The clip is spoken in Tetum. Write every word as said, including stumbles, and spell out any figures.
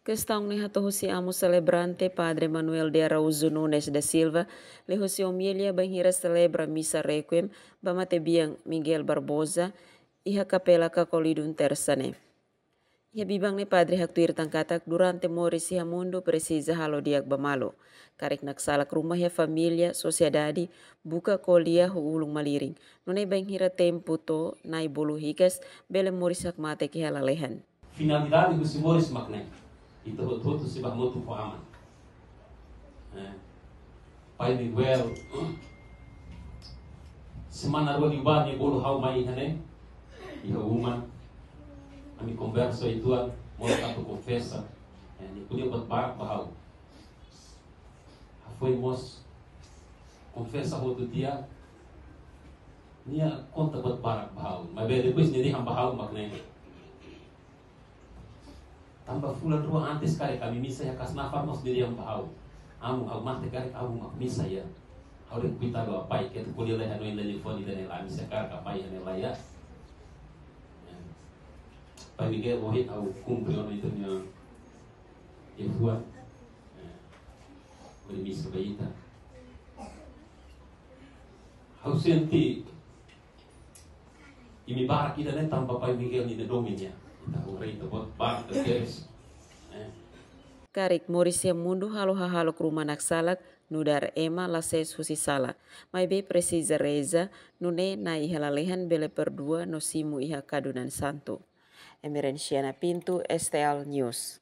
Kestaun ne'e hato'o husi amu selebrante Padre Manuel de Araújo Nunes da Silva, liuhusi omilia bainhira selebra misa requiem ba matebian Miguel Barbosa iha Kapela Kakolidun Tersa ne'e. Iha biban ne'e padre haktuir tan katak durante moris iha mundu presiza halo di'ak ba malu. Karik naksalak ruma iha família, sosiedade, buka ko'alia ho ulun malirin. Nune'e bainhira tempu to'o, Na'i bolu hikas, bele moris hakmatek iha lalehan. Finalidade husi moris mak ne'e. Ita hotu-hotu sei bá hamutuk ho Aman. Eh, Pai Miguel, semana rua liubá nia bolu ha'u mai iha ne'e, iha uma. Ami konversa uitoan, moras atu konfesa. Eh, nia ko'alia buat barak ba ha'u. Hafoin mós konfesa hotu tiha, nia konta buat barak ba ha'u. Maibé depois nia dehan ba ha'u mak ne'e. Tanba fulan rua antes karik ami misa iha Kasnafar mós nia dehan ba ha'u. Amu, ha'u mate karik amu mak misa iha. Ha'u dehan koitadu, Pai, keta ko'alia lai hanoin telefone ida-ne'e la, ami sei hakarak ka Pai iha ne'e lai ya. Pai Miguel, ohin ha'u kumpre ona ita-nia liafuan. Beri misa ba ita. Ha'u sente imi barak ida-ne'e tanba Pai Miguel nia domin ya. Ita haree ita buat barak tebes. Eh. Karik moris iha mundu halo hahalok ruma naksalak, nu'udar ema la sees husi sala. Maibé presiza reza, nune'e Na'i iha lalehan bele perdua no simu iha kadunan santu. Emerenciana Pinto, S T L News.